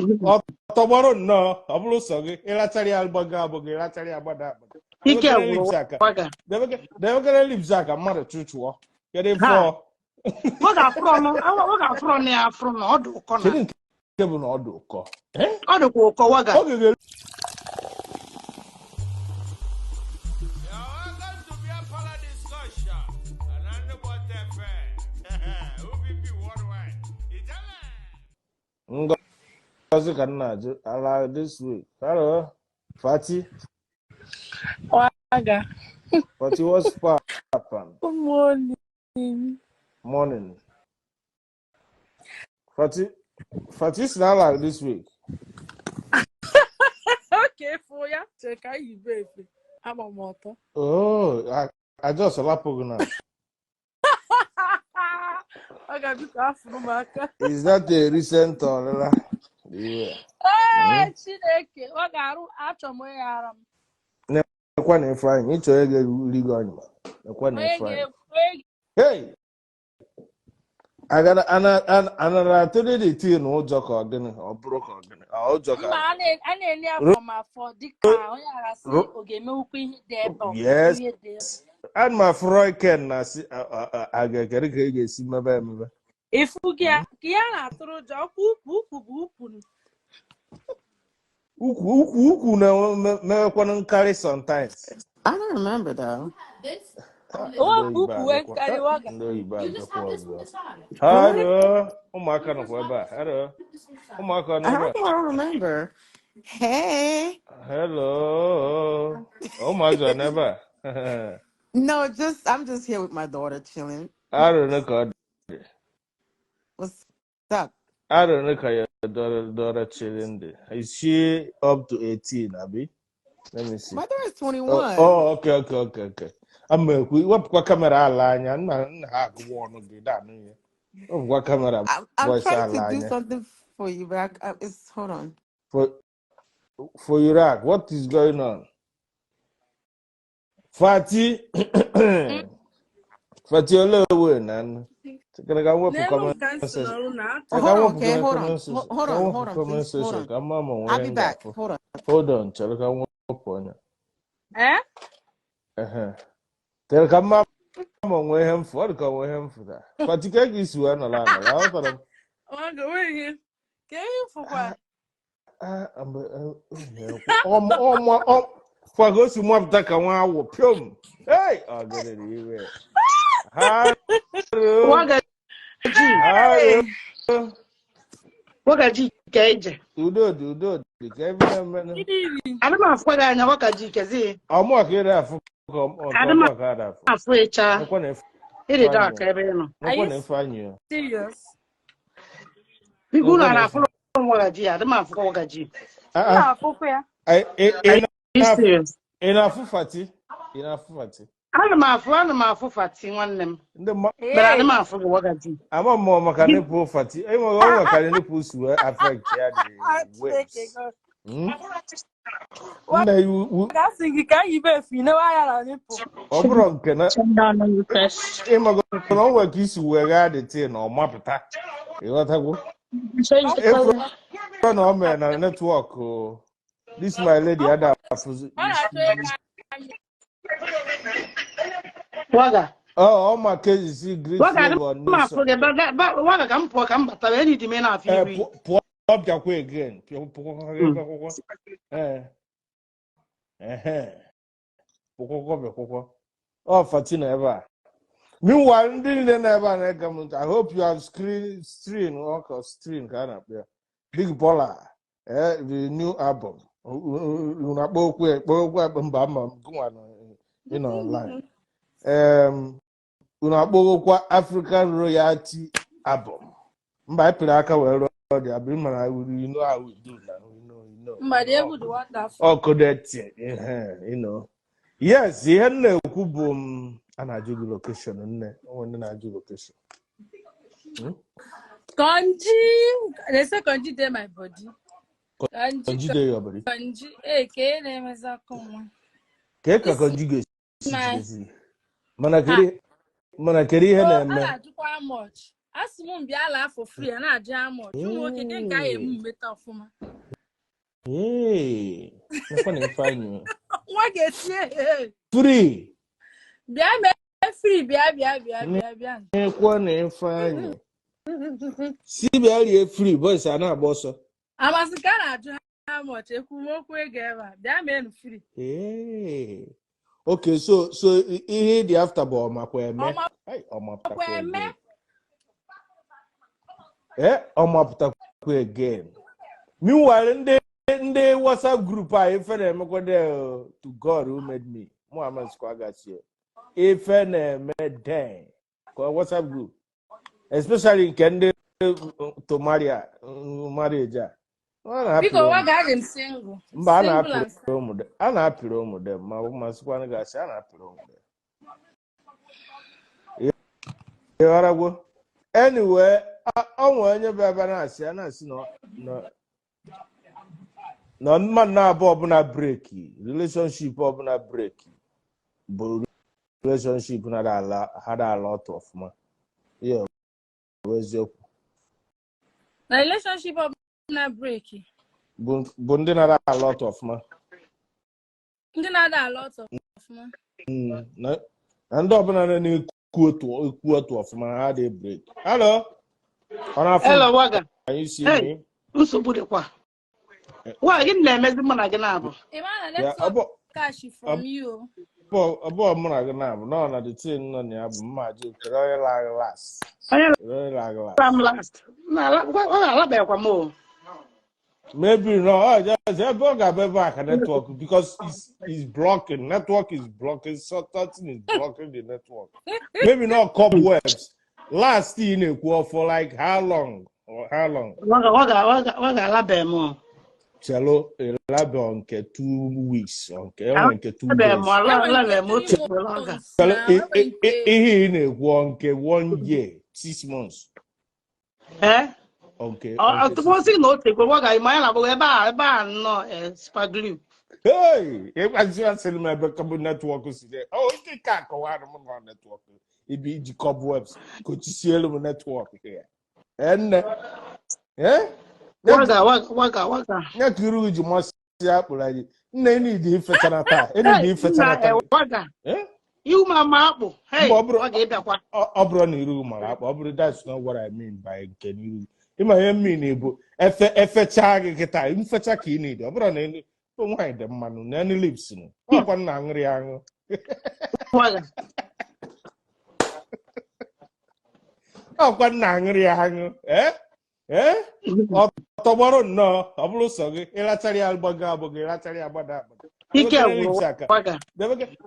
Ọ tọgbọrọ nnọọ, ọ bụrụ sọ gị ịrachara ya, agbago agbago, ịrachara ya, agbada agbada. Ike Debekere gwụrụ. Lips aka. Waga. Debekere lips aka mmadụ chụchụọ. Kedu ife Ha. ọ? Waga ga-afụrụ ọnụ ya afụrụ na ọ dị ụkọ na Kedu nke bụ na ọ dị ụkọ? Eh? Ọ dịkwa ụkọ, waga. Oge ga You're welcome to be a part of discussion. And I'm what OPP worldwide. Italian. Ngozi ka m na-ajụ ala this week. Hello, Fati. Waga. Fati, what's poppin'? Good morning. Morning. Fati, Fati si na ala this week. Okay, for ya, check how you baby. I'm on motor. Oh, I just lapụ gị na. Waga, biko afụrụ m aka. Is that a recent ọlịla? Yeah. Ee, Chineke, ọ ga-arụ achọ m onye ara m. Nekwa na Ifeanyị, ịchọ onye ga-eri gị ọnyịma. Nekwa na Onye Ifeanyị. ga-onye Hey! Agara anara atụrụ dị tii na ụjọ ka ọ gịnị? Ọ bụrụ ka ọ gịnị? Ọ ụjọ ka mba, a na-enye afọ m afọ dịka onye agha sị ọ ga-emewukwa ihe dị ebe ọ Yes. ihe dị ebe. Ana m afụ Roy Ken na asị a ga-ekere ka ị ga-esi mebe emebe. Ifu gị ya ka ihe a na-atụrụ ụjọ ọkwa ukwu ukwu bụ ukwu. Ukwu ukwu ukwu na-emekwanụ nkarị sometimes. I don't remember though. Ndị Onwe oyibo ukwu wee abịakwa. nkarị waga. Ndị oyibo abịakwa ọzọ. Hello, ụmụaka nọkwa ebe a. Hello, ụmụaka nọ I ebe a. don't remember. Hey. Hello, ụmụazị ọ nọ ebe a? No, just I'm just here with my daughter chilling. Arọ ka ọ dị. What's up? Arọ ka your daughter chilling there. Is she up to 18, abi? Let me see. My daughter is Oh, 21. oh, okay. Ama ekwu wepụkwa camera ala anya nna nna ha agụwa ọnụ gị da anụ ya. Wepụkwa camera I'm voice trying to ala do anya. something for you, but it's hold on. For Iraq, what is going on? Fati, Fati olewe na nnu. Ka m wepụ N'elu m comment ka m si section. nọrọ na atụ. Ka Hold m on, wepụ okay, hold on. comment section. Hold Ka m on, wepụ hold on, comment please. Hold section on. ka mma ma I'll nwee be m back. ga-afụ. Hold on. Hold on, chere ka m wepụ onye. Eh? Ehe. Chere ka mma ma nwee ihe mfu, ọ dị ka ọ nwee ihe mfu taa. Fati, ka isi wee nọrọ anọrọ, aghọtara m. Waga, nwee ihe. Ka ihe fụkwa. Ah, kwa ka o si mapụta ka nwa awụ piom. Hey! Ọ gịnị dị iwe? Hello. Waga ji. Hello. Waga ji ka ije. Udo dị, udo dị, ka ebe na-emenụ. Gịnị iri? Adị m afụkwa gị anya, waga ji kezi. Ọmụ ka ị afụ ka ọ ka Adị m ọmụ ka a afụ. afụ ịcha. Nekwa na Ịdị Ifeanyị. dark ebe ị nọ. Are Nekwa you na Ifeanyị o. serious? Biko unu Nekwa a na na-afụrụ m waga ji, adị m afụkwa waga ji. Ah, M ah. na-afụkwa ya. Ị Are you na-afụ serious? ị na-afụ Fati? Ị na-afụ Fati? Ana m afụ Fati nwanne m. Ndị mma But adị m Hey. afụ gị, waga ji. Ama mmụọ maka nipple Fati. Enweghị o nwekarị nipple si wee affect ya the Ah, waves. Chineke God. Nna iwu Waga sị gị ka anyị be efu inewe anya na nipple. Ọ bụrụ nke na Down on the press. Ịmago na o nwere ka isi wee ghaa the thing na ọ mapụta. Ịghọtagwo? Change the Efuru color. na o mere na network o. This my lady ada afụzi. Ọ na-achọ ịga anyị. Waga. Oh, ọ ma ka esi greet Waga, adị Flavor m Nation. afụ gị. Waga, ka m pụọ ka m bata. Enyi dị m ị na-afụ Eh, iru. Pụọ bịakwa again. Pụọ pụọ bịakwụkwọ. Eh. Ehe. Pụkwụkwọ bịakwụkwọ. Ọ Fati na ebe a. Meanwhile, ndị niile nọ ebe a na-ege m ntị, I hope you have screen stream ọkọ stream ka a na-akpọ ya. Big Baller, the new album. Unu akpọ okwu ekpọ okwu akpọ mba ama m gụnwa nọ ị nọ online. Unu akpọgokwa African Royalty album. Mba anyị pịrị aka wee rụọ dị abụ mana you know how we do now. We know, you know. Mba, the egwu dị wonderful. Ọ coded ihe. Yes, ihe m na-ekwu bụ m a na-ajụ gị location nne. O nwere ndị na-ajụ location. Konji, they say konji dey my body. Konji, Konji dey your body. Konji, eh, ka ị na-emezi akụ nwa. Ka ka konji ga-esi My jidezi. Mana kedu ihe Oh, a na-eme? na-ajụkwa how much. Asị m bịa laa for free, a na-ajụ how much. Ụmụ nwoke ke nke anyị eme mmeta ọfụma. Hey, nekwa na Ifeanyị o. Nwa ga-etinye "Hey, Free. bịa mee free, bịa bịa bịa bịa bịa." Nekwa na Ifeanyị. Si bịa rie free, boys a na-agba ọsọ. Amasị ka a na-ajụ how much, ekwumokwu ego ebe a, bịa meenụ free. Hey. Okay, so ihe dị after bụ ọmakwa eme. Ọmakwa Hey, ọmapụtakwa eme. again. Eh, ọmapụtakwa again. Meanwhile, ndị WhatsApp group a, ife na-emekwa there o, to God who made me. Mụ amasịkwa gasị. Ife na-eme there. Ka WhatsApp group, especially nke ndị to marriage a. Ọ Biko na-apịrị ụmụ. Waga, adị m single. Mba, a Single na-apịrị and ụmụ de. A na-apịrị ụmụ de ma masịkwanụ gasị a na-apịrị ụmụ de. Ịghọragwo? Anyway, ọ nwere onye bụ ebe na-asị a na-asị na mmadụ na-abụọ ọbụla break, relationship ọbụla break bụ relationship na ala ha da ala ọtụ ọfụma. Ihe bụ eziokwu. Na relationship ọbụla break, bụ ndị nara ala ọtụ ọfụma. Ndị na-ada ala ọtọ ọfụma. Na ndị ọbụla na-ekwu otu ekwu otu ọfụma ha dị break. Hello, ọ na-afụ m? Hello, Waga. Can you see Hey, me? nsogbu dịkwa. Wa, gịnị na-emezi mụ na gị na-abụ? Ị ma na Yeah, network ọ bụ cash from you. ọ bụ mụ na gị na-abụ nọ na the thing nọ na ya bụ mma jụ kedu onye lag last. Onye Kedu onye lag last? lara m last. Ọ na-alabeghịkwa m o. Maybe no, oh, just ebe ọ ga-abụ ebe a ka network, because it's blocking. Network is blocking. So something is blocking the network. Maybe not cobwebs. Last thing na-ekwu for like how long or how long? Waga, Waga, Waga, Waga, alabeghị m o. Chelo elabe nke 2 weeks or nke enwe nke 2 Alabeghị m, days. Enwe nke alabeghị m otu 3 ugboro, Waga. months Chelo na enwe nke ihe ị na-ekwu ọ nke one year 6 months. Eh? Nke nke Tupu six. sị na o tegoro, Waga, ma ya na-abụghị ebe a nnọọ super glue. Hey, ịgbazi asịrị m ebe kabụ network si dị. Oh, nke ka akọwara m nọ network. Ibi iji cobwebs kochisielu m network ya. Enne. Eh? Waga, Waga, Waga, Waga. Nye ka iru ji masị akpụrụ anyị. Nne, enyi dị ifechara taa. Enyi dị Hey, ifechara nna, taa. Waga. Eh? Ihu m ama akpụ. Hey, Mba, ọ bụrụ Waga, ịbịakwa. ọ bụrụ na iru mara akpụ, ọ bụrụ, that's not what I mean by nke n'iru. Ịma ihe mean bụ efe efechaa gị kịta, mfecha ka ị na-edi. Ọ bụrụ na nwaanyị dị mmanụ na any lips nụ. Ọkwa nna aṅụrị ya aṅụ. Waga. Ọkwa nna aṅụrị ya aṅụ. Eh? Eh? Ọ tọgbọrọ nnọọ, ọ bụrụ sọ gị ịlachara ya agbago agbago, ịlachara ya agbada agbada. Ike Debekere gwụrụ lips aka. Waga.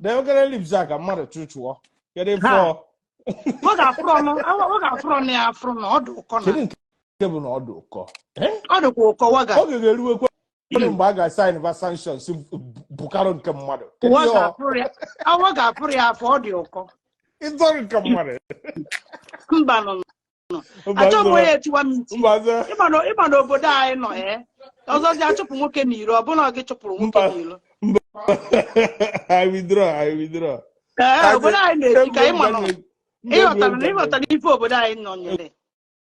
Debekere lips aka mmadụ chụchụọ. Kedu ife Ha. ọ? Waga afụrụ ọnụ, Waga afụrụ ọnụ ya afụrụ na ọ dị ụkọ na. Kedu nke bụ na ọ dị ụkọ? Eh? Ọ dịkwa ụkọ, Waga. Oge ga-eruwekwa mgbe a ga-asign va sanctions bụkarụ nke mmadụ. Kedu ihe Waga ọ? afụrụ ya, Waga afụrụ ya afọ, ọ dị ụkọ. Ịzọrọ nke mmadụ. Mba nọ. Mba Achọ m zọrọ. onye etiwa m ntị. Mba zọrọ. Ịma na obodo anyị nọ ee. Ọzọzi achụpụ nwoke n'iro, ọ bụla gị chụpụrụ nwoke Mba. n'iro. Mba. I withdraw. I withdraw. Ee, obodo anyị na-eti ka ịma nọ. Ịghọtara na Egwuregwu ịghọtara ife obodo anyị nọ nyere.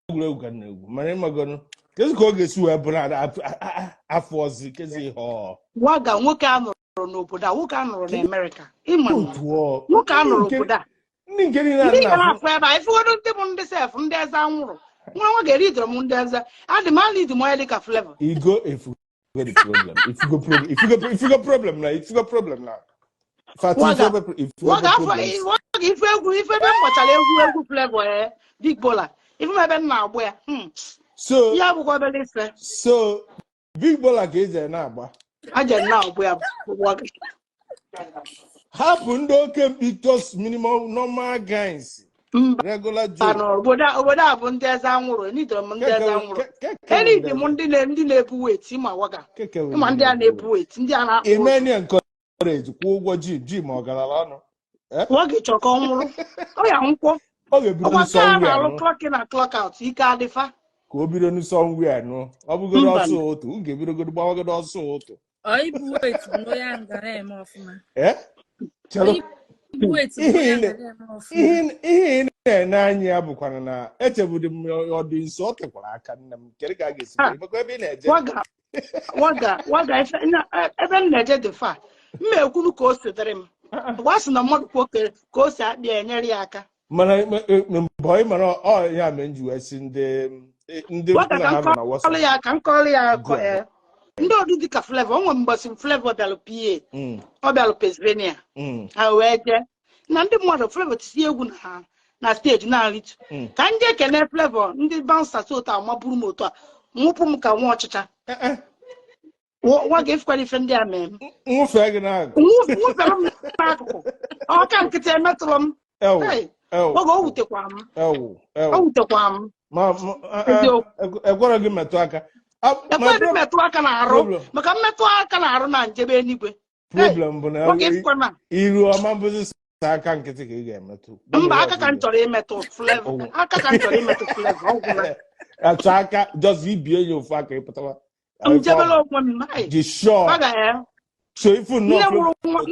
ka m na-egwu, mana ịmagonu kezi ka ọ ga-esi wee bụrụ afọ ọzọ kezi ihe ọ Waga, nwoke a nụrụ n'obodo a, nwoke a nụrụ n'Amerịka. Ịma nọ. Otu ọ Nwoke a ndị nụrụ nke obodo a. ndị nke niile a Ndị ga na-afụ na-afụ ebe a, ifụgodo ndị bụ ndị sef, ndị eze anwụrụ. Nwa ga-eri idoro m ndị eze. Adị m alị m onye dịka Flavor. Igo ifugo the problem, ifugo problem, ifugo problem na ifugo problem na fati. Waga. Ifugo Waga afọ problems. Waga, ife egwu ife ebe m gbachara egwu Flavor ee Big Bola. Ife m ebe m na-agbụ ya. So Ihe abụkwa obere ife. So Big Bola ka eji na-agba. Aja na-agbụ ya, Waga. Hapụ ndị oke mkpi, just minimum normal guys. Mba Regular Joe. nọ obodo a bụ ndị eze anwụrụ. Enidoro m ndị eze anwụrụ. Enidi m ndị na-ebu weight, ịma, Waga. Ịma ndị a na-ebu weight, ndị a na-akpụ ụzụ. Imeni encourage kwụọ ụgwọ gym, gym ọ garala ọnụ. Eh? Waga chọrọ ka ọ nwụrụ. Ọ ya nkwọ. Ọ ga-ebido Ọkwa nke a somewhere na-alụ nụ. clock in na clock out, ike adịfa. Ka o bido somewhere nụ. Ọ bụgodo Mba. ọsọ ụtụ, m ga-ebidogodo gbawagodo ọsọ ụtụ. Ọ ibu weight bụ na onye ahụ ga na-eme ọfụma. Eh? Chelụ. na-ebu weight bụ Ihe onye ị a ga na-eme ọfụma. Ihe ị na-ene anya ya bụkwana na echebudi m ọ dị nso, ọ tekwara aka. Nne m, kedu ka a ga-esi Ha. wee mekwa ebe ị na-eje? Waga, waga, waga, ebe m na-eje dị far. M ekwuru ka o si dịrị m. Gwa sị na mmadụ kwuo ka o si akpị ya, enyere ya aka. Mana mbọ ị mara ọ ya mere m ji wee sị ndị Waga, mụ na ka ha m nọ na kọọlụ WhatsApp. ya, ka m kọọlụ ya akọ. Go ahead. Ndị odu dịka Flavor, o nwere mgbọsị Flavor bịalụ PA, ọ bịalụ Pennsylvania, ha wee jee na ndị mmadụ. Flavor tinye egwu na stage na-arịtu. Ka ndị ekene Flavor, ndị bouncers otu a maburu m otu a, nwụpụ m ka nwa ọchịcha. Nwa ga-efukwara ife ndị a mee m. Nwụfee gị n'akụkụ. Nwụfere m n'akụkụ, ọka nkịtị emetụrụ m. Ewu! Hey, Ewu! oge o wutekwa m. Ewu! O Ewu! wutekwa m. Ma Eziokwu. Egwara gị metụ aka. Ma Ekweghị m metụ aka n'arụ. Problem. Maka mmetụ aka n'arụ na njebe eluigwe. Problem bụ na Oge efukwa na iru ọma mbụzi sa aka nkịtị ka ị ga-emetụ. Gwa m Mba, ihe aka ọzọ ka m ị chọrọ imetụ Flavor. Owu. Aka ka m chọrọ imetụ Flavor, ọ gwụla. Achọ aka, just ibie ya ofu aka, ịpụtawa. M jebere onwe m, ai, Dị sure. ọ ga ya. So ifu Nne nnọọ mụrụ nwa,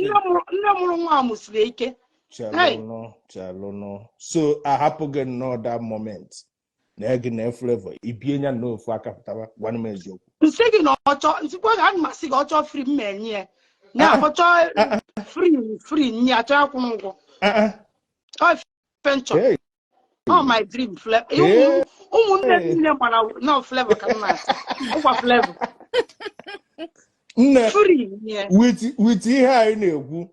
nne mụrụ nwa mụsiri ike. Hey. Chelụnụ, chelụnụ. So ahapụ gị nnọọ that moment na gị na Flavor, ibie ya n'ofu aka, pụtawa. Gwanụ m eziokwu. Nsị gị na ọchọ nsịkwa ga ana masị gị, ọchọ free, m enye ya na ọchọ free, free nye, achọ akwụ m ụgwọ. Ah, ah. Ọ ife nchọ. Hey. Ọ my dream, Flavor. Hey. Ụmụnne m niile gbara na Flavor ka m na-asị ọkwa Flavor. Nne, Free nye. with ihe anyị na-ekwu,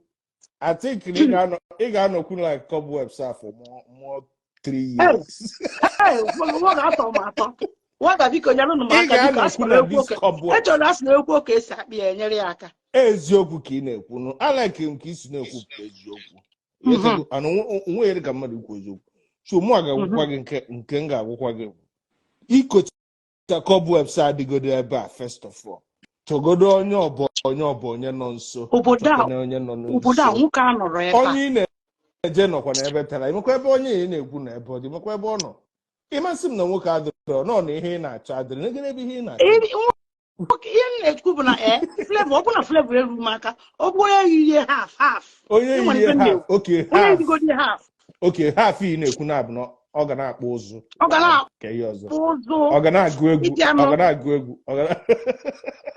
I think na ị ga-anọkwu like cobwebs a for more 3 years. Hey, nwa ga-atọ m atọ. Nwa biko, nyere m Ị aka biko. Asị ga-anọkwu na na ekwu this oke cobwebs. Echọrọ asị na ekwu oke esi akpị ya, enyere ya aka. Eziokwu ka ị na-ekwu nụ. I like m ka isi na-ekwu bụ eziokwu. And onwe ya ka mmadụ ikwu eziokwu. So mụ a ga-agwụkwa gị nke m ga-agwụkwa gị, ikocha cobwebs adịgodo ebe a. First of all, chọgodo onye ọbọ, onye ọbọ, onye nọ nso. Obodo a Chọkene onye nọ obodo a nso. Nwoke a nọrọ ebe a. Onye ị na-eje nọkwa n'ebe tara imekwa ebe onye ị na-ekwu na ebe ọ dị, imekwa ebe ọ nọ. Ịmasị m na nwoke adịrọ nọ na ihe ị na-achọ adịrị n'egede ebe ihe ị na-achọ dị. Nwoke, ihe m na-ekwu bụ na Flavor, ọ bụ na Flavor eru m aka, ọ bụ onye yirie half half. Onye Ị nwere yirie ife m half? na-ekwu. Oke. Onye Half. yirigodi half. Oke, half ị na-ekwu na abụ na ọ ga na-akpụ ụzụ. Ọ ga na-akpụ Ka ihe ọzọ? ụzụ. Ọ ga na-agụ egwu? Ịdị anụ. Ọ ga na-agụ egwu? Ọ ga na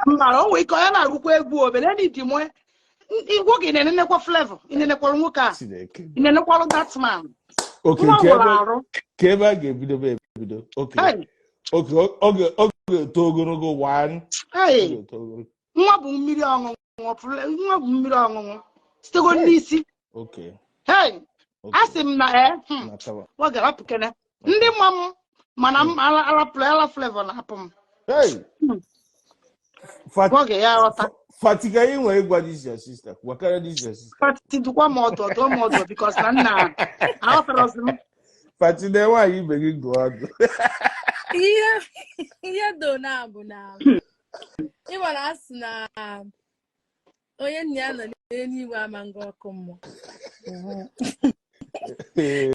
Mara o nwere ike onye na-agụkwa egwu obere n'idi mwe nwoke. Ị na-enenekwa Flavor, ị na-enekwara nwoke a. Chineke! Ị na-enekwara that man. Oke. Nwa Nke nwụrụ ebe arụ. Ka ebe a ga-ebido bụ ebido. Oke. Hey, Oke, oge ga-eto ogologo one ọ hey, ga-eto ogologo. Nwa bụ mmiri ọṅụṅụ. Nwa bụ mmiri ọṅụṅụ sitego Hey. n'isi. Oke. Hey, Oke. A sị m na Natawa. ọ ga-arapụkene ndị mma m, mana m ala ala ala Flavor na-apụ m. Hey. Oge ya ghọta. Fatika, ị nwere ịgwa this your sister, gwakara this your sister. Fati, dụkwa m ọdụ, dụọ m ọdụ, because na nna aghọtarọzi m. Fati, na nwaanyị ibe gị gụọ ọdụ. Ihe do na bụ na ịma na asị na onye nna ya nọ n'eluigwe ama nga ọkụ mmụọ.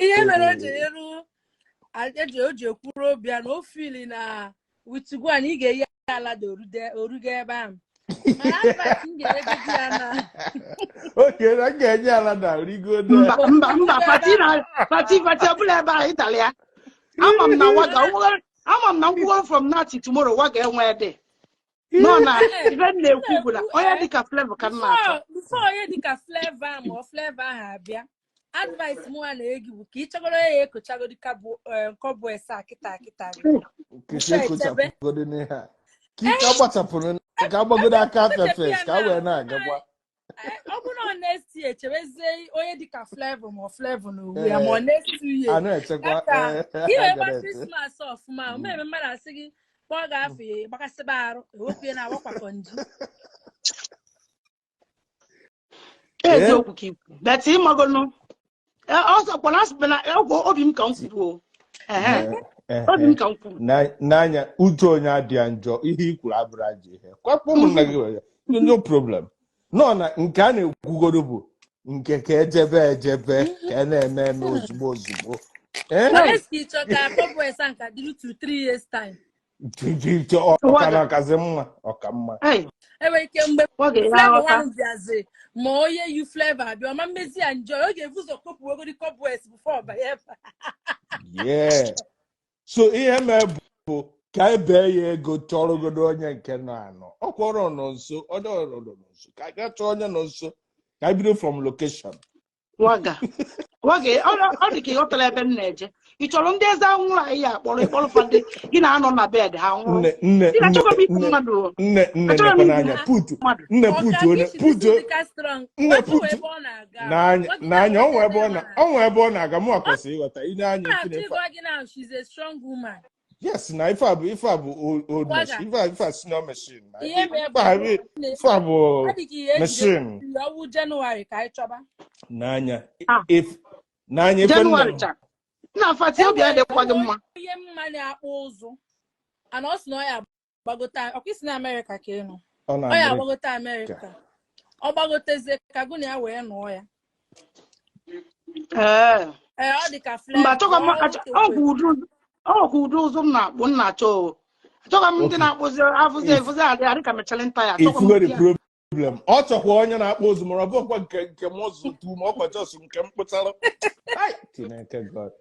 Ihe mere o ji eru eji o ji ekwuru obi ya na o fili na with gwan ị ga-eyi ala dị orugo ebe ahụ, mana advice m ga-enyegodi ya na Oke, na m ga-enye ala na rigo. Mba, mba, mba, Fati na Fati, Fati ọbụla ebe ahụ ịtali ya. Ama m na waga ama m na nkwugo from now till tomorrow, waga enwe dị nọ na ife m na-ekwu bụ na onye dịka Flavor ka m na-achọ. Before onye dịka Flavor ahụ, ma ọ Flavor ahụ abịa, advice mụ na egi bụ ka ị chọgoro ya ekochagodi cobwebs a kịta kịta gị. Nkechi, ekochapụgodo n'ihe a ka ike agbachapụrụ ka agbagodo aka afịa first, ka a wee na-agakwa. Ọ bụrụ na ọ next year, chebezie onye dịka Flavor, ma ọ Flavor na onwe ya, ma ọ next year a na-echekwa. ka Ee, ị wee a gba gara eche. Christmas ọfụma. Omeme mmadụ asị gị kpọọ ga-afọ ya gbakasịba arụ ewepụ ya na agbakwakọ nji. Eziokwu ka ikwu, but ịmagonu ọzọ kpọrọ asị na ọgwụ obi m ka m kwuru o. Ehe, obi m ka m kwuru. N'anya uche onye adịghị njọ, ihe i kwuru abụrụ ajọ ihe. Kwapụ ụmụnna gị were no, no problem. Nọ na nke a na-ekwugoro bụ nke ka ejebe ejebe, ka a na-eme eme ozugbo ozugbo. Ee. Unless ka ị chọ ka cobwebs a nka dịrị 2-3 years time. Ọka na ọkazi mma, ọka mma. Hey, Enwere ike mgbe waga ya Flavour ghọta. nwanụ bịazi ma onye yi Flavour abịa, ọma mmezi ya njọ, ọ ga-ebu ụzọ kopụwegodi cobwebs before ọ banye ebe a. Yeah. So ihe mee bụ ka e bee ya ego, chọrọgodo onye nke nọ anọ, ọkwọrọ nọ nso, onye ọrụ nọ nso, ka a gaa chọọ onye nọ nso, ka e bido from location. Waga, waga, ọ dị ka ị ghọtara ebe m na-eje. Ị chọrọ ndị eze anwụrụ anyị ya akpọrọ ịkpọrọ fadị gị na-anọ na bed ha nwụrụ. Nne, nne, Ị nne, na-achọkwa m ikwu nne, mmadụ o. Nne, nne. Achọrọ m Nekwa ikwu n'anya put mmadụ. Nne, Ọ put ka onye isi put dịka strong. Nne, Waga put wee ebe ọ na-aga. N'anya Waga n'anya, ọ nwe ebe ọ na na ọ nwe ebe ọ na-aga. Mụ kwesịrị ịghọta ị na-anya na-achọ ife na ife a. ịgwa gị na she's a strong woman. Yes, na ife a bụ old Waga. machine, ife a senior machine na Ihe mee ife a bụ ife a bụ adịghị ihe ejide machine. ọwụ Jenụwarị ka anyị chọba. N'anya Ah, if n'anya ife nne Jenụwarị cha. Nna Fati, obi Enwere adịkwa gị mma. Onye mma na-akpụ ụzụ ana ọ sị na ọ ya agbagote, ọkwa isi na Amerịka ka ị nọ? Ọ na Ọ ya Amerịka. Agbagote Amerịka, ọ gbagotezie ka gụ na ya wee nụọ ya. Ee. Ee, ọ dị ka Mba, Flavour achọghị m ọ ọgwụ ụdị ọgwụ ụdị ụzụ m na-akpụ m na-achọ o. Achọghị m ndị na-akpụzi afụzi efụzi adị ka Michelin tire. Achọghị m Ifugo ndị the a. problem, ọ chọkwa onye na-akpụ ụzụ, mara ọ bụkwa nke m ụzụ tu ma ọkwa just nke m kpụtara. Ai, Chineke God,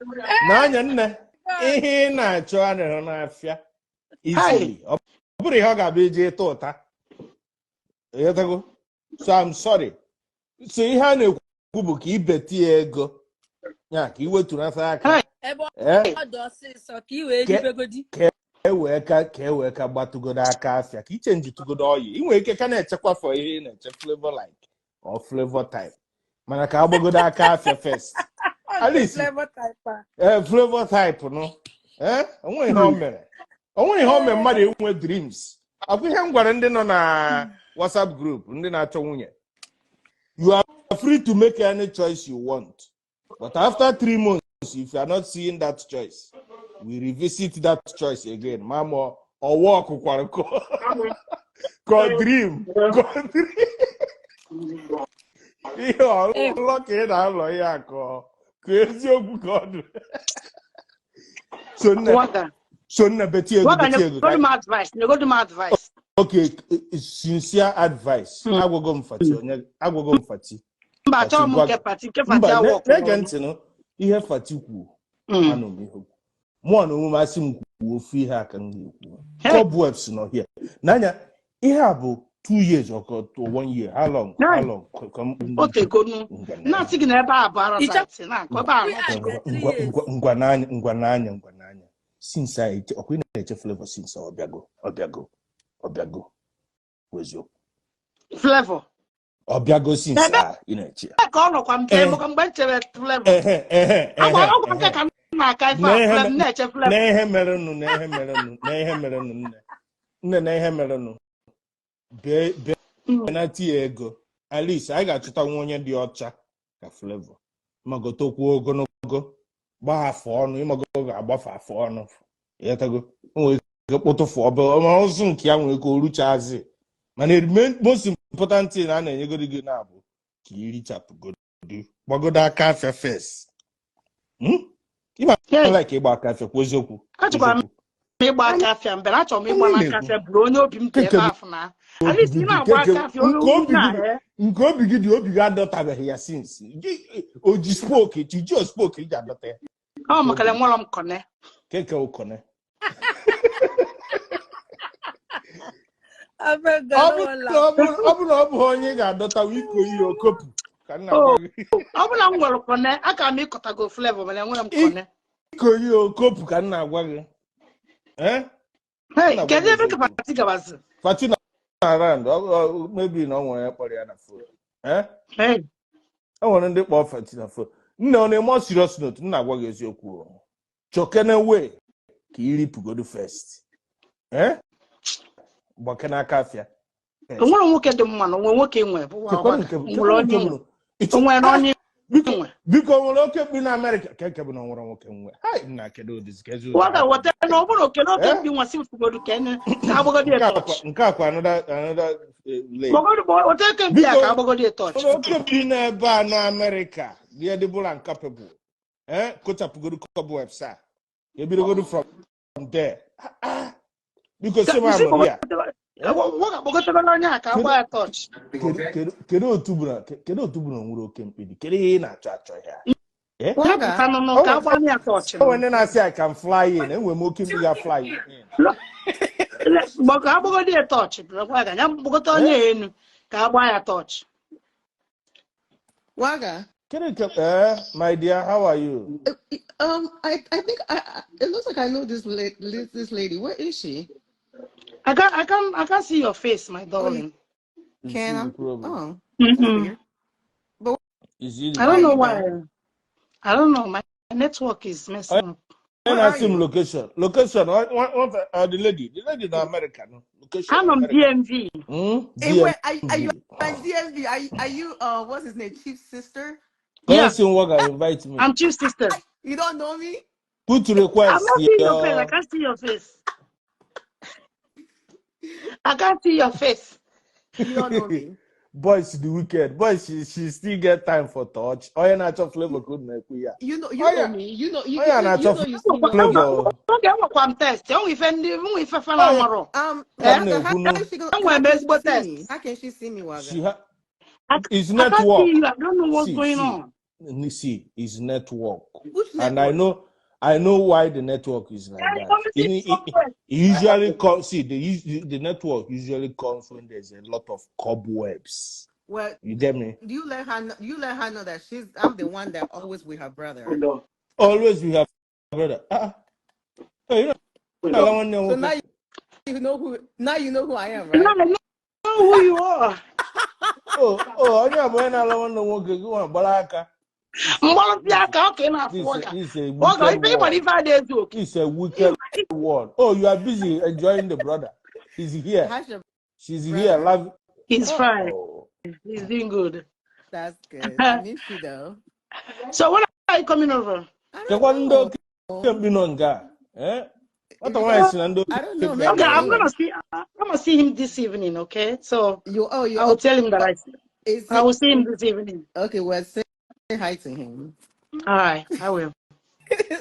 n'anya nne, ihe ị na-achọ adịghị n'afịa easily. Ọ bụrụ ihe ọ ga-abịa iji ịta ụta, ịghọtago? So I'm sorry. So ihe a na-ekwu bụ ka ibeti ya ego ya, ka iwetunata aka. Hey. Ebe ee ọ dị ọsịsọ ka ị wee ribegodi. Ka e wee ka gbatụgodo aka afịa, ka iche njitụgodo oyi. Ị nwere ike ka na-echekwa for ihe ị na-eche, flavor like or flavor type, mana ka agbagodo aka afịa first. Ọ At nke least Flavor type a. Ee, flavor type nụ. Ee, onwe ihe o mere, onwe ihe o mere mmadụ enwe dreams. Akwa ihe m gwara ndị nọ na WhatsApp group, ndị na-achọ nwunye: you are free to make any choice you want, but after 3 months, if you are not seeing that choice, we revisit that choice again. Ma ọwa ọkụkwara ka ọ dream ihe ọlụlọ ka ị na-alọ ya, ka eziokwu ka ọ dị. So nne, Waga. so nne, beti ego. Waga, Beti ego ka nyegodu m advice. Nyegodu m advice. Okay, sincere advice. Agwago m Fati, onye agwago m Fati. Mba, Fati achọghị m gwa nke Fati. Nke Fati Mba, awọ na-ege ntị nụ ihe Fati kwuo. Anụ m ihe okwu mụọ na onwe m, asị m kwuo ofu ihe a ka m ga-ekwu. Hey. Cobwebs nọ here n'anya. Ihe a bụ 2 years or to one year, how long, how Hey. long ka m O tegonu. Ngwa n'anya. Na-asị gị na ebe a bụ arasite na-akọ ebe a We ngwa are three ngwa years. Ngwa ngwa n'anya, ngwa n'anya, ngwa n'anya. Since I ọkwa ị na-eche Flavor since ọ bịago, ọ bịago, ọ bịago, bụ eziokwu. Flavor. Ọ bịago since Ebe a ị na-eche ya. ka ọ nọkwa mpe Eh. mgbe m chere Flavor. Ehe ehe Agwa ehe ọgwa nke ehe ka m na-aka ife a Na ihe Flavor na-eche Flavor. Na ihe merenụ, na ihe merenụ, na ihe merenụ, nne, nne, na ihe merenụ, bee bee na tinye ego. At least anyị ga-achọta nwa onye dị ọcha ka Flavor, magotokwuo ogologo, gbaa afọ ọnụ, ịmago ga-agbafe afọ ọnụ, ịghọtago? O nwere ike kpụtụfụ obere ma ụzụ nke ya nwere ike oruchazi, mana the most important thing a na-enyegoro gị na-abụ ka irichapụgodu, gbagodo aka afịa first. Ịma Hey. like ịgba aka afịa, kwa eziokwu. Achọkwara m Eziokwu. ịgba aka afịa mbere, achọrọ m ịgba Onye n'aka na-ekwu? afịa bụrụ onye obi m dị Nke ebe afụ na at least ị na-agba aka afịa onye nke obi na gị dị, nke obi gị dị, obi gị adọtabeghị ya since. O ji spoke ji spoke iji adọta ya. Ọ maka na enwerọ m kọne. Keke ụkọne. Abeg, Ọ bụ wala. na ọ bụ na ọ bụghị onye ị ga-adọta iko ihe okopụ ka nna gwa gị. Ọ bụ na m nwere kọne, aka m ịkọtago Flavor, mana enwere m kọne. Iko ihe okopụ ka nna gwa gị. Eh? Hey, Nna gwa kedu gị ebe ka eziokwu. Fati gabazi? Fati na around, maybe na ọ nwere ya kpọrọ ya na phone. Eh? Hey. E nwere ndị kpọọ Fati na phone. Nne, ọ na-eme serious note, nna agwa gị eziokwu o. Chọkene way ka iripụgodu first. Eh? Gbake n'aka afịa. O nwere nwoke dị mma na onwe nwoke nwe bụ Chekwanụ nke nwere chekwanụ onye nke nwe bụrụ o nwere onye Biko, nwe. biko, o nwere oke mkpi na Amerịka ka nke bụ na o nwere nwoke nwe. Hai, nna, kedu ụdịzi ka ezi ụdị Waga weta na ọ bụrụ okele oke Eh? mkpi nwa si fugodu ka ene ka agbagodi Nke akwa tọch. nke akwa another lane. Gbagodi weta oke mkpi a Biko, ka agbagodi tọch. nwere oke mkpi n'ebe a na Amerịka dị edibụla incapable. Eh? Kochapụgodu cobwebs a. Ebidogodu from there. Ah, ah. Biko sị m anọ ya. Kpọgotebere onye a ka agba ya torch. Kedu otu bụ na o nwere oke mkpebi? Kedu ihe ị na-achọ achọ ya? Eh? Ya Waga. pụta nụnụ ka agba ya torch. O nwere ndị na-asị, "I can fly in." Enwere m oke mkpi ga fly in. Ka agbagodi ya torch, Waga, ya kpọgote onye a enu ka agba ya torch. Waga. Kedu nke, eh, my dear, how are you? I think it looks like I know this lady. Where is she? I can't see your face, my Oh, you darling. You can. see the I'm, problem. oh, that's weird. But You see the I where don't are know you why. though? I don't know. My network is messing up. Onye Where are na-asị m you? location. Location. What, the lady in America, no? Location I'm on America. DMV. And where are you DMV. at DMV? Are you what's his name? Chief sister? Yeah, Onye si nwa invite me. I'm chief sister. You don't know me? Put I'm request. not seeing your face. I Your can't see your face. I can't see your face. You don't know me. Boys, the wicked. Boys, she still get time for touch. Onye na-achọ flavor ka unu na-ekwu ya. You Oh, know yeah. me. You know you Oh, yeah, you, na you know tough you see me. flavor. Oge enwekwa m test. Enwe ife ndị enwe ife fana Oh, yeah. amarọ. Waga, Eh? how Na-ekwu is she gonna Enwere how m can she ezigbo see test. me? How can she see me, Waga? She ha I it's can't network. see you. I don't know what's See, going see, on. see, it's network. Which And I network? know I know why the network is like Can you that. come see It somewhere? usually comes, see, the network usually comes when there's a lot of cobwebs. Well, You get me? you let her know, you let her know that she's I'm the one that always with her brother. Always we have brother. Ah, hey, you know, I want So to now you know who I am, Now right? I know who you are. Oh, onye abụọ na-ala nwanne nwoke gị nwa gbara aka. Mgbalụsị aka ọ ka ị na-afụ This ọga. This is a Ọga wicked ife ịgbara word. ife adị ezu oke. It's a wicked word. Oh, you are busy enjoying the brother. He's here. How's your She's here. brother? Love. He's fine. Oh. He's doing good. That's good. I miss you though. So when are you coming over? I don't Kekwa ndị know. oke mkpi nọ nga a, eh? Nwata nwaanyị si na ndị I don't know. oke mkpi Maybe Okay, I'm soon. gonna see I'm gonna see him this evening, okay? So You oh you I will tell him that I is I it will see him this evening. okay? Well, say hi to him. All right, I will.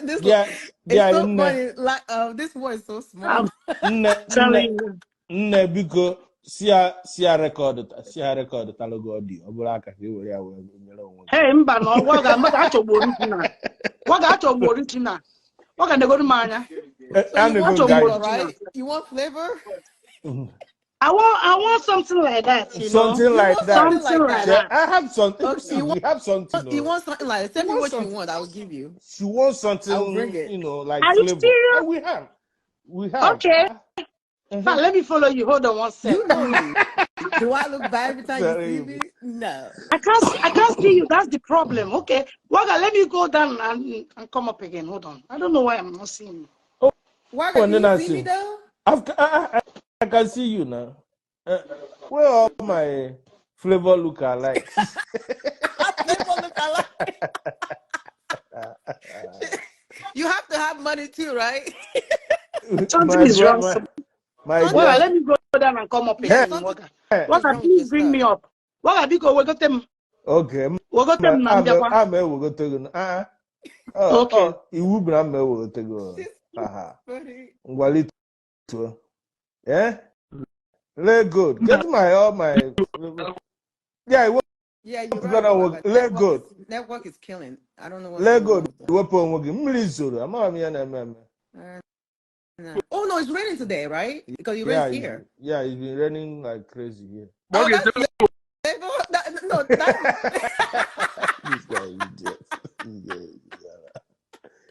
This Yeah, it's yeah, so nne, funny. Like this one is so small. I'm nne, nne, telling you. nne, biko, si ya record, si ya record talụgo audio. Ọ bụrụ aka ka i were ya wee nyere onwe gị. Hey, mba na waga mba achọgbu original. Waga achọgbu original. Waga negoro m anya. Eh, So you anụgo want nga Achọgbu flavor, anyị. original. right? You want flavor? I want something like that, you know. Something You like want that. something Something like like that. that. I have something. Okay, See, you we want have something. you Oh. want something like that. She Tell me wants what you something. want. I will give you. She wants I will bring something, it. like Are you flavor. serious? And we have. We have. Okay. Fine, let me follow you. Hold on one sec. You know me. Do I look bad every time you see Sorry. me? No. I can't see you. That's the problem. Okay. Waga, let me go down and come up again. Hold on. I don't know why I'm not seeing you. Oh, Waga, and do then you I see me see. though? I can see you now. Where all my flavor look alike. Flavor look alike. You have to have money too, right? Something My is wrong. my Something Waga, dear. let me go down and come up yeah, again. something Waga. is Waga, wrong with please your bring me stuff. up. Waga, biko, wegote m. Okay. Wegote m na mbịakwa. I'm ewegote gị. Ah, oh, Okay. oh, iwu bụ na m ewegote gị. She's Aha. funny. Ngwalituo. Eh? Lay good. Get my all my yeah, Yeah, you're right, gonna Waga. lay Network good. is network is killing. I don't know what's Lay going on good. with that. Wepụ onwe gị. Mmiri zoro. Amaghị m ihe na-eme eme. No. Oh no, it's raining today, right? Because it Yeah, rains here. yeah, it's been raining like crazy here. Oh, Okay, that's so flavor. That, no, that's This guy is idiot. This guy is idiot.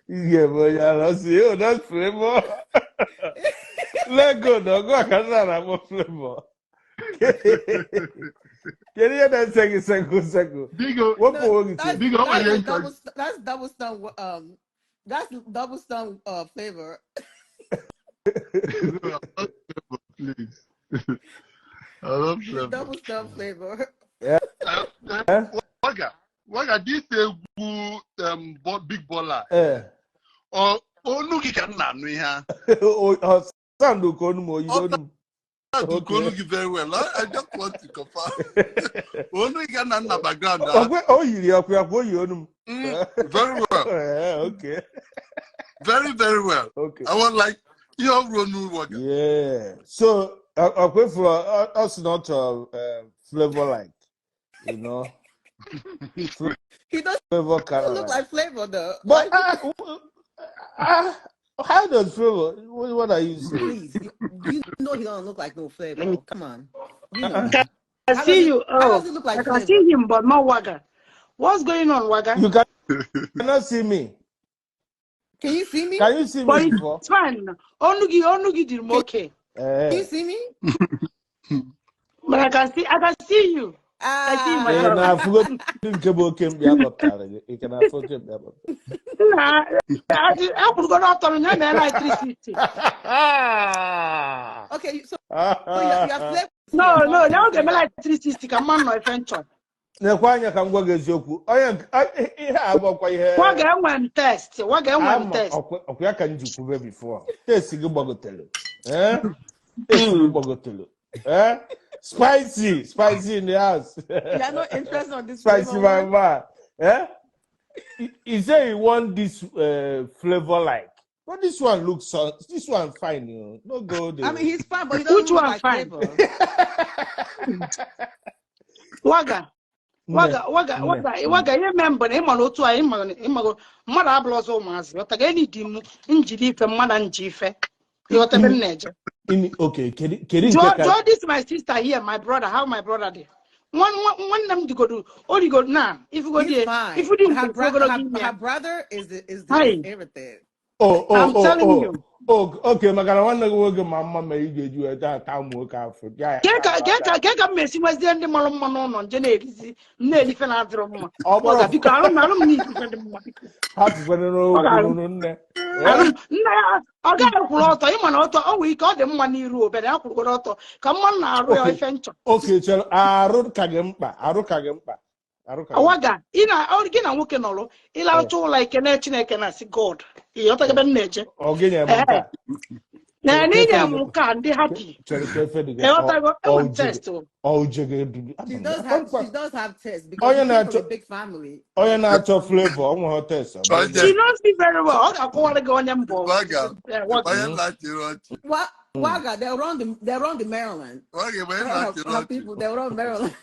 This guy, boy, I see. Oh, that's flavor. Let go, dog. Go and have flavor. Kedu ihe na-ese gị sekụ sekụ? Biko, Wepụ no, onwe gị that's tie. biko, ọ that's nwere a ihe double that's double stun that's double stun flavor. I love flavor, please. I love flavor. Double stun flavor. Yeah. Waga, Waga, this egwu big baller. Eh. Ọ onu gị ka m na-anụ ihe a. O sound ka onu m, o yiri Ọ onu m. sound ka onu Okay. gị very well. I just want to confirm. Onu gị ka na nna background a. Ọkwe o yiri ọkwa ya kwa o yi onu m. Very well. Eh, okay. Very, very well. Okay. I was like, Ihe ọ bụrụ onu Waga. Yeah. So ọkwefuru ọ sị na ọ chọrọ flavor like, you know, He doesn't flavor kind of look like. like Flavor though. But Like, how does flavor? What are you saying? please, you know he don't look like no Let Flavor. me Come on, you know. I How does see he? you. How Oh, does he look I like can Flavor? see him, but not Waga. What's going on, Waga? You cannot see me. Can you see me? Can you see me But before? it's fine. Onugi, Onugi did Can okay. you Eh. see me? But I can see you. I see Ị myself. na-afụgo nke bụ oke mkpi akpọpụtara gị. Ị ka na-afụ oke mkpi akpọpụtara. Nah, I could go out on your man like 360. Okay, so you have Flavor No, here no, talking now to get me Flavor. like 360. Come on, no adventure. Nekwa anya ka m gwa gị eziokwu. Onye ihe a abụọkwa ihe Waga enwe test. Waga enwe ama test. ọkwa ya ka m ji kwube before. Test gị gbagotere. Eh? Test gị gbagotere. Eh? Spicy, spicy in the house. You are not interested on this Spicy Flavor my one. man. Eh? He say he want this flavor like. But this one looks so, this one fine, you know. No go I there. mean, he's fine, but he doesn't Which look one like fine? Flavor. Waga. Nne, Waga, waga, nne, waga, nne. waga, ihe mee mbụ na ịma na otu a ịma ịmago mmadụ abụrụ ọzọ ụmụazị ghọtaga enyi dị m njiri ife mmadụ nji ife ịghọta ebe m na-eje. Okay, kedu nke Jụọ ka jụọ this my sister here, my brother, how my brother dị. Nwanne m digodu o rigodu na ifugodi He's fine. ifudi Her nke bro- ogologo her, ime her ya. brother is the is the Hi, is everything. Oh, oh, I'm oh, telling oh. you. Oh, okay, maka na nwanne gị nwoke ma mma mere ị ga-eji wee taa taa ụmụ nwoke afọ. Ya Kee ka kee ka kee ka m esi nwezie ndị mara mma n'ụlọ nje na-erizi m na-eri ife na-adịrọ mma. Ọ bụrụ Waga biko arụ m arụ m n'iri ife dị mma biko. hapụkwana Ọ n'okwu ga-arụ nụnụ nne. arụ Eh? m nna ya ọ gaghị kwụrụ ọtọ ịma na ọtọ ọ nwere ike ọ dị mma n'iru obere ya kwụrụgoro ọtọ ka mma na-arụ ya Okay, ife nchọ. okay, chere arụ ka gị mkpa, arụ ka gị mkpa, arụ ka gị mkpa. Waga ị na gị na nwoke nọrọ Eh, ịlarụcha ụlọ ikene Chineke na-asị God ịghọtago ebe m na-eje. ọ gị nye m nke Ee a. na Chere ka n'inye efe m dị nke a ndị happy chere ka efe dị gị ịghọtago ọ enwe m uche gị test o. ọ uche gị ebibi. She Ama m does have akwa she does have taste because onye she came from na-achọ a big family. onye na-achọ flavor ọ nweghị test ọ bụrụ Onye She knows me very well. Ọ ga-akọwara gị onye mbụ. Waga, Waga. onye na-achịrị ọchị. Waga, they're on the Maryland. Waga, onye Her, na-achịrị her ọchị. people, they're on Maryland.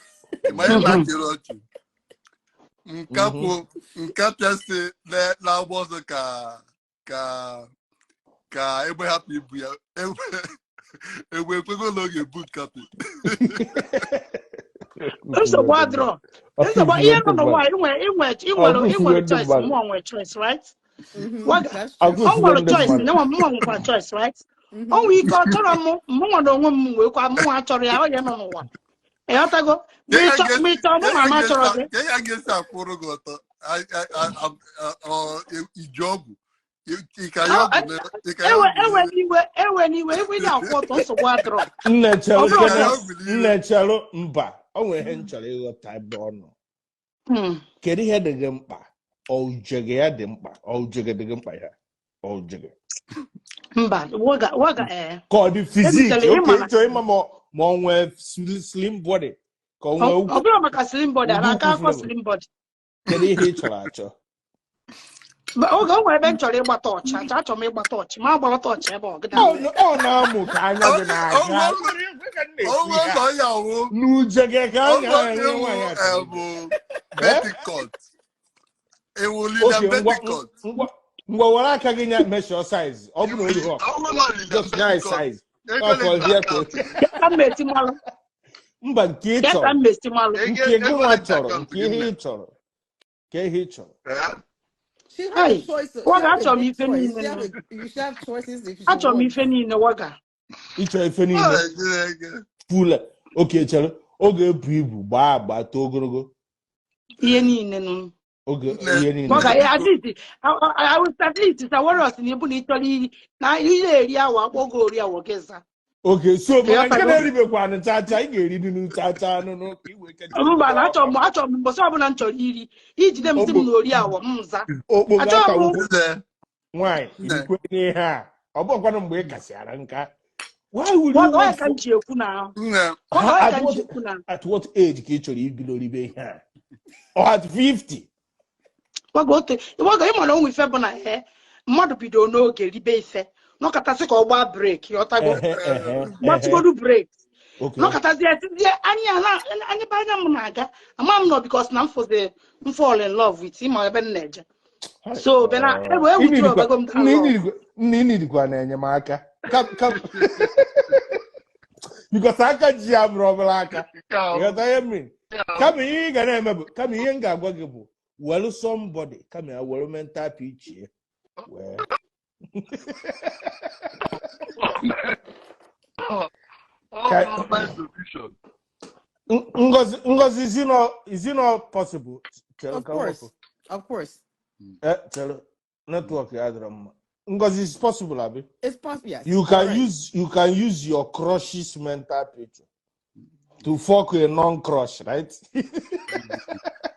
Onye na-achịrị ọchị. Nkapụ nkapịa si na-agba ọsọ ka ka ka egbe hapụ ibu ya egbe egbe ekwego na ọ ga-ebu nkapị. Nsogbu adịrọ. Nsogbu ihe nọ n'ụwa inwe inwere inwere choice mụọ nwere choice, right? Waga That's true. ọ nwere choice nyenwa mụọ nwekwara choice, right? O nwere ike ọ chọrọ mụ mụ nwere onwe m wee kwa mụnwa achọrọ ya onye nọ n'ụwa. Ịghọtago? Ma ịchọ ma ịchọ mụ ma ma chọrọ gị. Ka ya ga-esi akwụrụ gị ọtọ iji ọgwụ ịka ya ọgwụ ịka ya Ewe ọgwụ ewe n'iwe ewe n'iwe ewe na-akwụ ọtọ nsogbu adịrọ. Nne Ọ chelụ bụrụ ịka ya kene ọgwụ n'iwe nne chelụ mba o nwere ihe m chọrọ ịghọta ebe ọ nọ. Kedu ihe dị gị mkpa? Ọ uche gị ya dị mkpa? Ọ uche gị dị gị mkpa ya? Ọ uche gị? Mba, waga waga ee. Ka ọ dị fizik Ebutere oke ịma na ịchọ ịma ma ma ọ nwee slim body ka ọ nwee ọ ukwu bụrụ maka slim body, a ụdị na-aka ukwu akọ flavor. slim body. Kedu ihe ị chọrọ achọ? Oge o nwere ebe m chọrọ ịgba tọọchị, achọ achọrọ m ịgba tọọchị, ma agbara tọọchị ebe ọ gịda Ọ mere. ọ na-amụ ka anya gị na-aga. Ka m na-ekwu onwe ihe a. ụlọ ya wụ N'uche gị ka anya ụlọ na-enye ewu nwaanyị achọrọ ibe. bụ Eh? betikọt ewu lida Okay, ngwa betikọt ngwa ngwa were aka gị nya measure size. Ọ bụrụ na o rughị ọkụ, ọnwụlọ lida just nya betikọt size. ego Ọ fọ lida here ka akaụntụ gị Kee ka m esi malụ? Mba nke ị Kee ka chọrọ, m esi malụ? ego nke gị ego nwa lida chọrọ, akaụntụ nke gị ihe nne ị chọrọ, ka ihe ị chọrọ. Eh? She have a Hai, choice. She waga have a achọrọ m big ife choice. niile She have nụ. a you should have choices if she Achọrọ m wants. ife niile waga. Ịchọ ife niile Ọ Chineke. fula. Oke chere, oge ebu ibu gbaa agba too ogologo Ihe niile nụ. oge Nne ihe niile. Waga nne at biko least I was at least sa warriors na ebu na ịchọrọ iri na ị na-eri awa akpọgo ori awa gị za. Oke so mana nke Ịghọtago? na-eribekwanụ chacha ị ga-eri nunu chacha nụnụ ka i wee kecha Mba na achọrọ m achọrọ m mbọsị ọbụla m chọrọ iri ijide m sị m okpo na ori awa m za. okpo Achọrọ ga-aka m ukwu nne nwaanyị nne irikwe n'ihe a ọ bụkwanụ mgbe ị kasịara nka. Why would you waga onye want ka m for ji ekwu na nne waga ha onye at ka m ji what ekwu na at what age ka ị chọrọ ibido ribe ihe a? Or at 50? Waga ote waga ịma na onwe ife bụ na ee mmadụ bidoro n'oge ribe ife Nọkọtasị ka ọ gbaa break, ịghọtago? Ehe, ehe, ehe. Gbatụgodu break. Okay. Nọkọtazie tizie anya na anya ebe anya m na-aga, ama m nọ because na m fụzi m fall in love with him ebe m na-eje. Hi. So bena ewe withdraw bago m that Nna love. ịnidikwa na enyemaka. Because aka ji ya bụrụ obere aka. Ịghọta ihe m mean? Kama ihe ị ga na-eme bụ, kama ihe m ga-agwa gị bụ, welu somebody, kama ya welu mental pitch wee. Oh, my solution. Ngozi, Ngozi, is it not possible? Chere Of ka course. wepụ. Of course. Chere, network ya adịrọ mma. Ngozi, is possible, abi? It's possible. Yes. You can Correct. use your crush's mental picture to fuck a non-crush, right?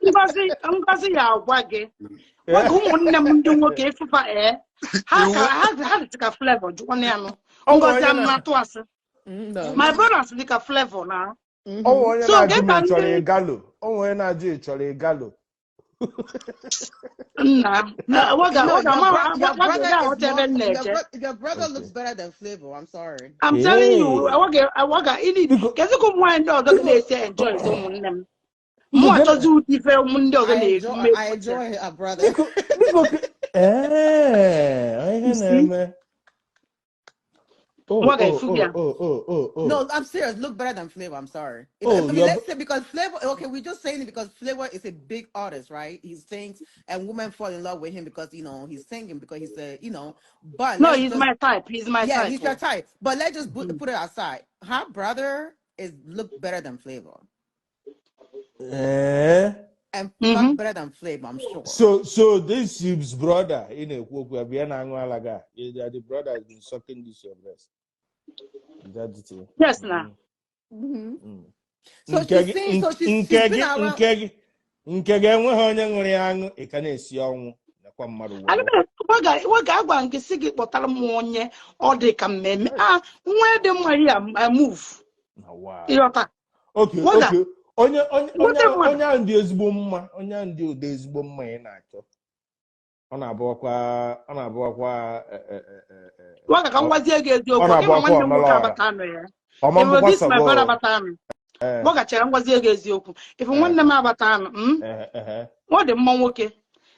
Ngozi, Ngozi ya agwa gị. Gwa gị ụmụnne m ndị nwoke ịfụfa ee. Ha ka ha dịtị ka Flavor jụọ ya nụ. Ọ nwere Ngozi onye am na- na-atụ asị. No. My brothers dị ka Flavor na. Ọ nwere onye So na-ajụ get ma ị ka chọrọ ndị ịgalo. Ọ nwere onye na-ajụ ị chọrọ ịgalo. Nna na waga No, waga your, ma your waga brother ga is aghọta ebe more. m na-eje. Your brother Okay. looks better than Flavor. I'm sorry. I'm telling you, Hey. waga waga ịdị Biko, kezi ka ụmụ nwaanyị ndị ọzọ gị na-esi enjoy ezi ụmụnne m. Mụ biko, achọzi ụdị ife ụmụ ndị ọzọ I na-eri enjoy. mmegbu I ya. enjoy a brother. Biko, biko, ihe You see? na-eme. Oh, Waga oh, ifu ya. oh. No, I'm serious. Look better than Flavor. I'm sorry. Oh, I mean, your let's say because Flavor. Okay, we're just saying it because Flavor is a big artist, right? He sings, and women fall in love with him because he's singing because he's a But No, let's he's just my type. He's my yeah, type. he's your type. But let's just put it aside. Her brother is look better than Flavor and fuck better than Flavor. I'm sure. So this is brother in a okwu abịa na-aṅụ ala ga. The brother has been sucking this your breast. Is that it? Yes, na. So Nke she's gị saying. So she's nke she's been gị around. nke gị enweghị onye ṅụrụ ya aṅụ, ị ka na-esi ọnwụ nakwa mmadụ Ana were. m waga waga agwa nke si gị kpọtara m onye ọ dị ka mmemme. Ah, nwa dị mma ya I move. Na wow. Ịghọta? Okay, Waga okay. Onye onye nweta mmadụ. Onye ahụ dị ezigbo mma, onye ahụ dị ụdị ezigbo mma ị na-achọ. Ọ na-abụọkwa Waga ka m gwazie gị ọ eziokwu. Ịma na-abụọkwa nwanne m nwoke omelọra. abata anụ ya. Ọma If mbụkwa this my sọgọ. brother abata anụ. Waga chere m gwazie gị eziokwu. If nwanne m abata anụ, ọ dị mma nwoke.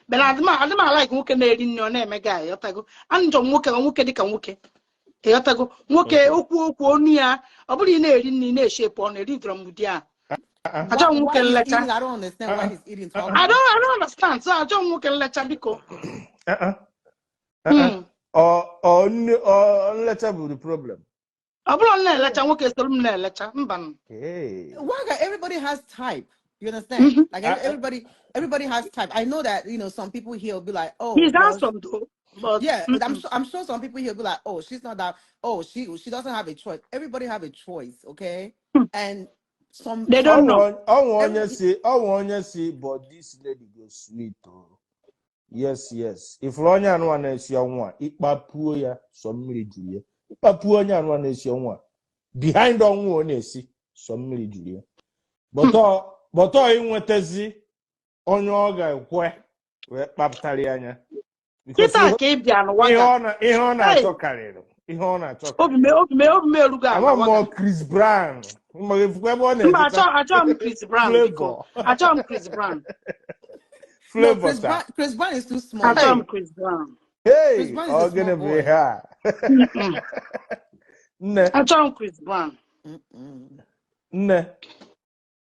Bena adịm alike nwoke na-eri nri ọ na-eme gị ịghọtago. Anjọ m nwoke ka nwoke dị ka nwoke. Ịghọtago? Nwoke okwu okwu onu ya ọ bụrụ ị na-eri nri na-eshepụ ọnụ eri dọrọ m ụdị a. Achọghị m Why nwoke he's nlecha. eating? I don't understand why he's eating I talking. don't I don't understand. So achọghị m nwoke nlecha biko. Ọ nne ọ nlecha bụ the problem. Ọ bụrụ na na-elecha nwoke soro m na-elecha mba nụ. Hey. Waga, everybody has type. You understand? Like everybody has type. I know that some people here will be like, oh, He's well, handsome though, but yeah, but I'm sure some people here will be like, oh, she's not that. Oh, she doesn't have a choice. Everybody have a choice, okay? And some They don't know. Ọnwụ onye every si ọnwụ onye si, but this lady go sweet o. Yes. Ifuru onye anụwa na-esi ọnwụ a, ịkpapuo ya sọ mmiri juru ya. Ịkpapuo onye anụwa na-esi ọnwụ a, behind ọnwụ ọ na-esi sọ mmiri juru ya. But ọ inwetazi onye ọ ga-ekwe wee kpapụtara ya anya. Because Kịta ka ị bịa n'ụwa ihe ga. ọ na-achọ karịrị. Ihe ọ na-achọ Obi m karịrị. obi m erugo ala Ama m waga. ọ Chris Brown. Ma efukwa ebe ọ Mba na-ejecha achọ m Chris Brown biko. Flavor. Achọ m Chris Brown. No, Flavor Chris sir. Brown. Chris Brown is too small. Achọ Hey. m Chris Brown. Hey, Chris Brown is ọ a gịnị small bụ boy. ihe a? Nne, Achọ m Chris Brown. Nne.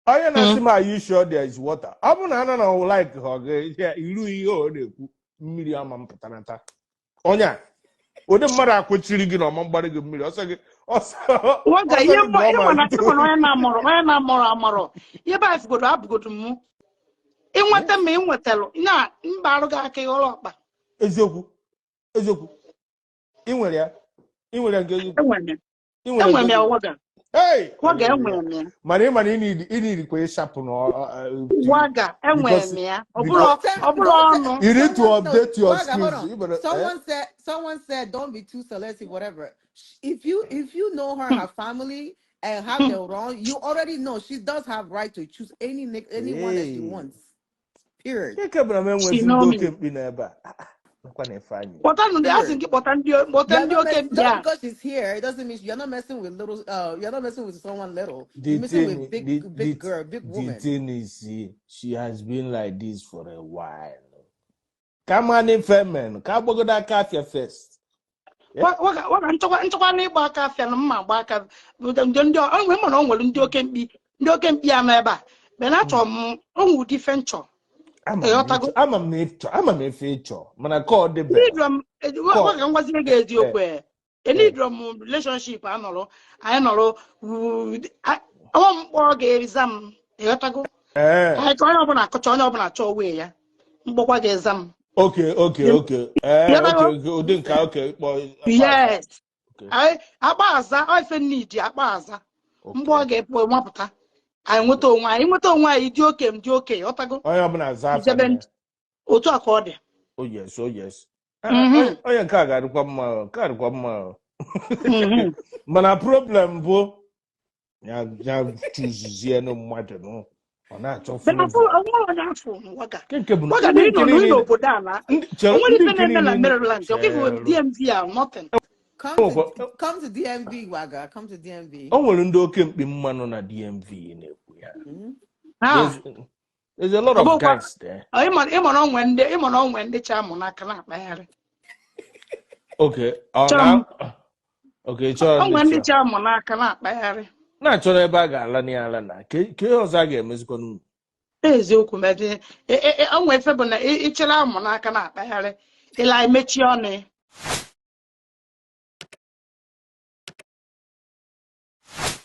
Onye na-asị m, "Are you sure there is water?" Ọ bụ na ana na like ha ọ ga iru ihe ọ na-ekwu mmiri ama m pụtanata. Onye a, ụdị mmadụ akwụchiri gị na ọma mgbara gị mmiri ọsọ gị ọsọ Waga ọsọ ihe gị mma gụọ ịma ma na ịma na onye na-amụrụ amụrụ ihe be anyị fụgodo abụgodo mụ ịnweta ma ịnwetalụ na mba arụ gị aka ịghọrọ ọkpa. Eziokwu, eziokwu, ị nwere ya, ị nwere ya nke eziokwu. Enwere m ya. Ị nwere Enwere nke m ya. eziokwu. Waga Hey! waga Hallelujah. enwere m ya. Mana ị mana ị need kwa ịshapụ na Waga enwere because m ya, ọ because bụrụ Don't tell, ọ bụrụ don't tell. ọnụ. You need to Someone, no, update your Waga, hold skills. on. You better, eh? Someone said, don't be too selective, whatever. If you know her, her family, and how they're wrong, you already know she does have right to choose anyone that she Hey. wants. Period. Nke bụ na m She enwezi know ndị me. oke mkpi n'ebe a. Nakwa na Ifeanyị. Kpọta ndị asị Spirit. gị kpọta ndị kpọta You're ndị not oke mess- mkpi just a. because she's here, it doesn't mean you're not messing with little. You're not messing with someone little. The You're messing thing, with big, the, big the, girl, big the woman. thing is, see, she has been like this for a while. Come on, Ifemen. Ka agbagodo aka afịa first. Yeah. Waka nchọkwa na ịgba aka afịa na mma agba aka ndị onwe mana o nwere ndị oke mkpi ndị oke mkpi a nọ ebe a bena achọrọ m onwe ụdị ife nchọ. Ama m na Ịghọtago? ịchọ, ama m na ịchọ, ama m efe ịchọ, mana ka ọ dịbere. Enidro m Ka ọ waka ngwazie gị eziokwu e enidro m relationship a nọrọ anyị nọrọ ọnwa m kpọọ ga-eza m, ịghọtago? Eh. Anyị ka onye ọbụla akọcha onye ọbụla chọọ wee ya mkpọkwa ga-eza m. Okay. Eh, Ịghọtago? okay, ụdị nke a, okay, kpọ akpa aza. Yes. Okay. Anyị akpa aza ọ ife nnidi akpa aza mgbe ọ Okay. ga-epu nwapụta anyị nweta onwe anyị nweta onwe anyị dị oke m dị oke, ịghọtago? Onye ọbụla aza afa Ijebe nne ya. Otu a ka ọ dị. Oh yes, oh yes. Ah, Onye nke a ga-adịkwa mma, o, nke a dịkwa mma. O. Mana problem bụ ya ya chụzizie nụ mmadụ nụ ọ na-achọ Bena flavor. onwere onye afọ waga Nke nke bụ na waga ndị na nke ịnọ niile n'obodo a na ndị chere onwere ndị ife nke na-eme na niile Maryland ọ give chere DMV a nothing. Come o to come to DMV, Waga. Come to DMV. nwere ndị oke mkpi mmanụ na DMV na-ekwu ya. Ha There's a lot ọ of bụkwa guys there. ịma na onwe ndị ịma na onwe ndị cha amụ n'aka na-akpagharị. Okay, ọ Chọọ na m okay, chọrọ ndị onwe ndị chọrọ cha amụ n'aka na-akpagharị. Na-achọrọ ebe a ga-ala na ala na ke ke ihe ọzọ a ga-emezikwa n'unu. Eziokwu medị onwe ife bụ na ịchịrị amụ n'aka na-akpagharị ịla emechie ọnụ ya.